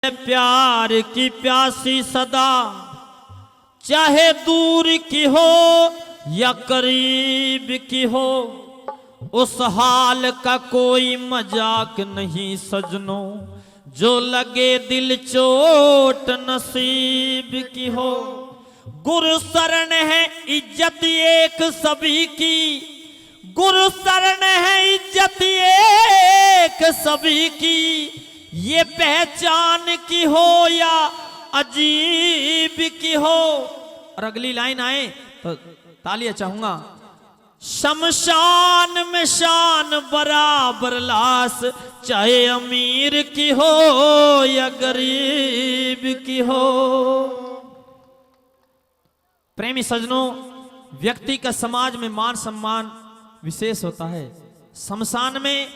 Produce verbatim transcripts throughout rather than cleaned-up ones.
प्यार की प्यासी सदा, चाहे दूर की हो या करीब की हो, उस हाल का कोई मजाक नहीं सजनों, जो लगे दिल चोट नसीब की हो। गुरु शरण है इज्जत एक सभी की, गुरु शरण है इज्जत एक सभी की, ये पहचान की हो या अजीब की हो। और अगली लाइन आए तो तालियां चाहूंगा। शमशान में शान बराबर लाश, चाहे अमीर की हो या गरीब की हो। प्रेमी सजनों, व्यक्ति का समाज में मान सम्मान विशेष होता है, शमशान में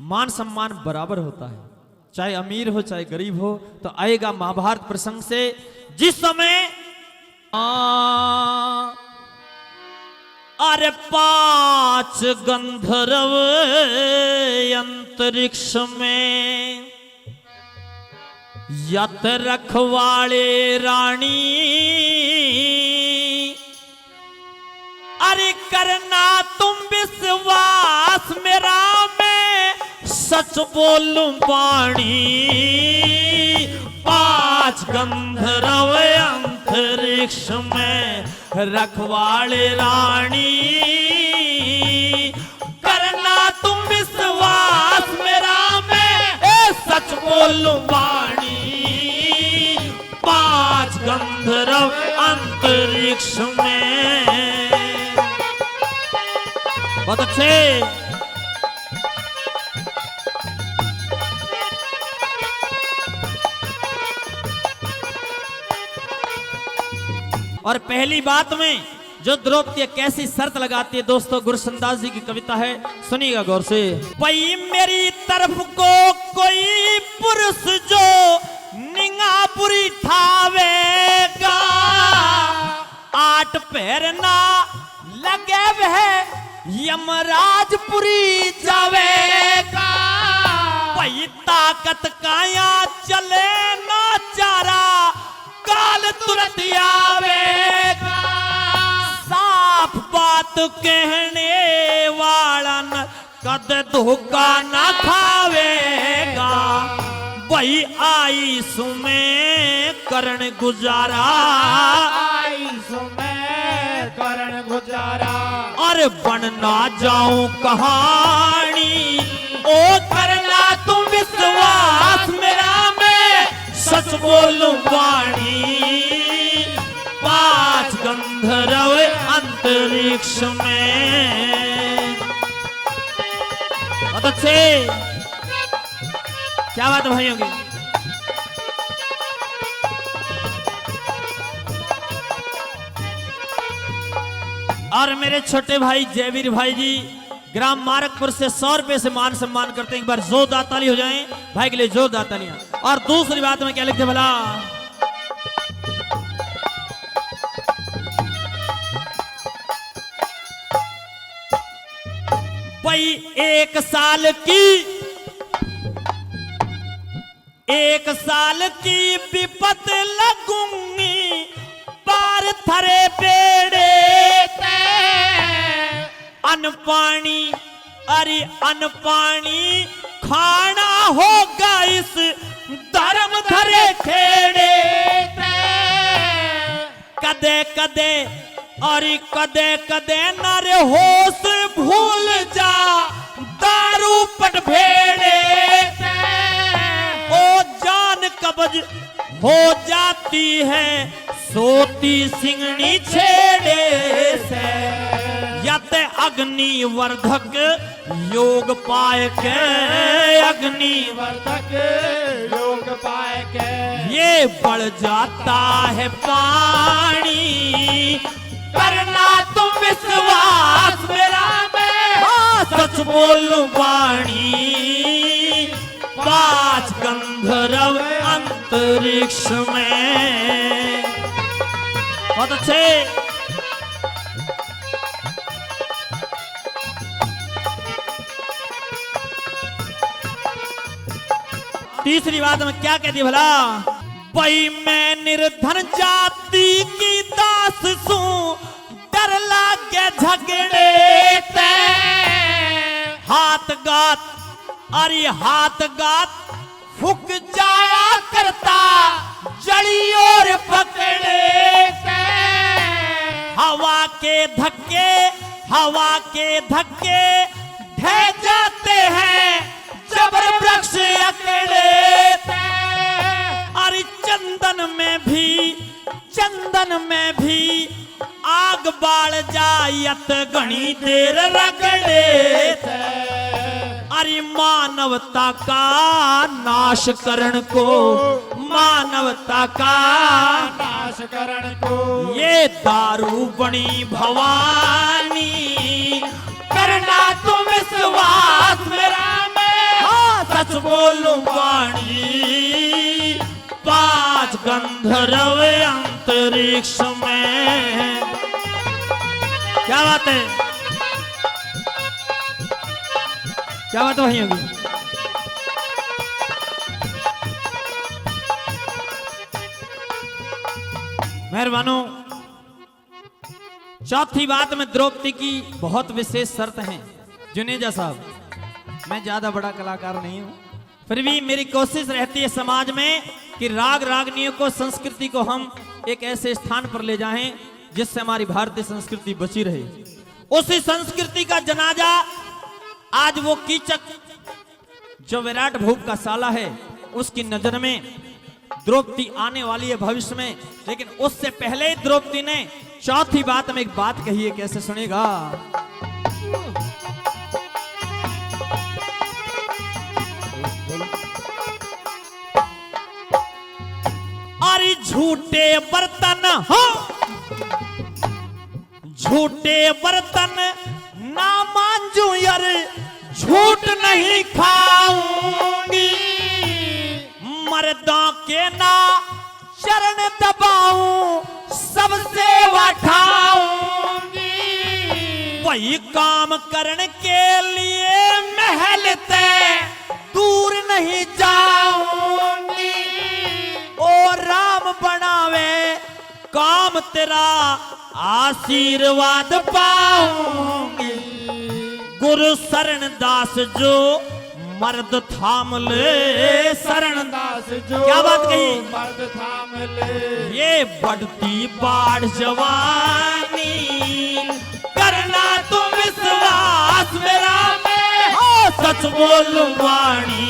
मान सम्मान बराबर होता है, चाहे अमीर हो चाहे गरीब हो। तो आएगा महाभारत प्रसंग से, जिस समय आ, अरे पांच गंधर्व अंतरिक्ष में, यत रखवाले रानी, अरे करना तुम विश्वास मेरा, मैं सच बोलूं बाणी। पांच गंधर्व अंतरिक्ष में रखवाले रानी, करना तुम विश्वास मेरा, मैं ए सच बोलूं बाणी। पांच गंधर्व अंतरिक्ष में। बहुत अच्छे। और पहली बात में जो द्रौपदी कैसी शर्त लगाती है दोस्तों, गुरु सूरदास जी की कविता है, सुनिएगा गौर से। भाई मेरी तरफ को कोई पुरुष जो निगाह बुरी ठावेगा, आठ पहर ना लगे वह यमराजपुरी जावेगा। भाई ताकत काया चले ना चारा, काल तुरंत आवेगा। साफ बात कहने वाला न कद धोखा ना खावेगा। भाई आईस में करण गुजारा, आईस में करण गुजारा। अरे बन ना जाऊं कहानी, ओ करना तुम विश्वास मेरा, मैं सच बोलूं बाणी। पांच गंधर्व अंतरिक्ष में। बहुत अच्छे, क्या बात है भाइयों की। और मेरे छोटे भाई जयवीर भाई जी ग्राम मारकपुर से सौ रुपए से मान सम्मान करते हैं। एक बार जोरदार ताली हो जाए भाई के लिए, जोरदार तालियां। और दूसरी बात में क्या लिखते भला, भाई एक साल की, एक साल की विपत लगूंगी पार थरे बेड़े ते। अन पानी, अरे अन पानी खाना होगा इस धर्म धरे खेड़े ते। कदे कदे, अरे कदे कदे ना रे होश भूल जा, दारू पट भेड़े ते। ओ जान कब्ज हो जाती है सोती सिंगनी छेड़े से। या ते अग्निवर्धक योग पाए के, अग्निवर्धक योग पाए के, ये बढ़ जाता है पानी। करना तुम विश्वास मेरा, मैं हाँ सच बोलूं बाणी। पांच गंधर्व अंतरिक्ष में। बहुत अच्छे। तीसरी बात में क्या कह दी भला? भाई, मैं निर्धन जाति की दास सूं, डर लागे झगड़े ते। हाथ गात, अरे हाथ गात फूक जाया करता, जड़ी और पकड़े ते। हवा के धक्के, हवा के धक्के ढह जाते हैं, जब वृक्ष अकड़े ते। अरे चंदन में भी, चंदन में भी आग बाल जायत, घणी देर रगड़े ते। अरे मानवता का नाश करण को, मानवता का नाश करण को ये दारू बणी भवानी। करना तू विश्वास मेरा मैं, हाँ, सच बोलूं वाणी। पांच गंधर्व अंतरिक्ष में। क्या बात है, क्या बात है भाइयों की? मेहरबानो, चौथी बात में द्रौपदी की बहुत विशेष शर्त है। जुनेजा साहब, मैं ज्यादा बड़ा कलाकार नहीं हूं, फिर भी मेरी कोशिश रहती है समाज में कि राग रागनियों को, संस्कृति को हम एक ऐसे स्थान पर ले जाएं जिससे हमारी भारतीय संस्कृति बची रहे। उसी संस्कृति का जनाजा आज वो कीचक जो विराट भूप का साला है, उसकी नजर में द्रौपदी आने वाली है भविष्य में, लेकिन उससे पहले ही द्रौपदी ने चौथी बात में एक बात कही है, कैसे सुनेगा? अरे झूठे बर्तन हो, झूठे बर्तन ना मांजू यार, झूठ नहीं खाऊंगी। मर्दों के ना चरण दबाऊं, सब सेवा ठाऊंगी। वही काम करण के लिए महल ते दूर नहीं जाऊंगी। ओ राम बनावे काम तेरा आशीर्वाद पाऊंगी। गुरु शरण दास जो मर्द थाम ले, शरण दास जो क्या बात कही? मर्द थाम ले। ये बढ़ती बाढ़ जवानी, करना तू विश्वास मेरा मैं, हो सच बोलूं वाणी।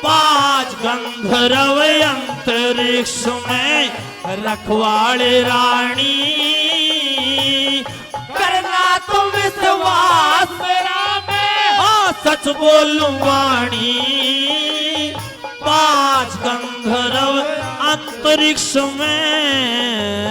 पांच गंधर्व अंतरिक्ष में रखवाले रानी, करना तू विश्वास मेरा मैं, हाँ सच बोलूं वाणी। पांच गंधर्व अंतरिक्ष में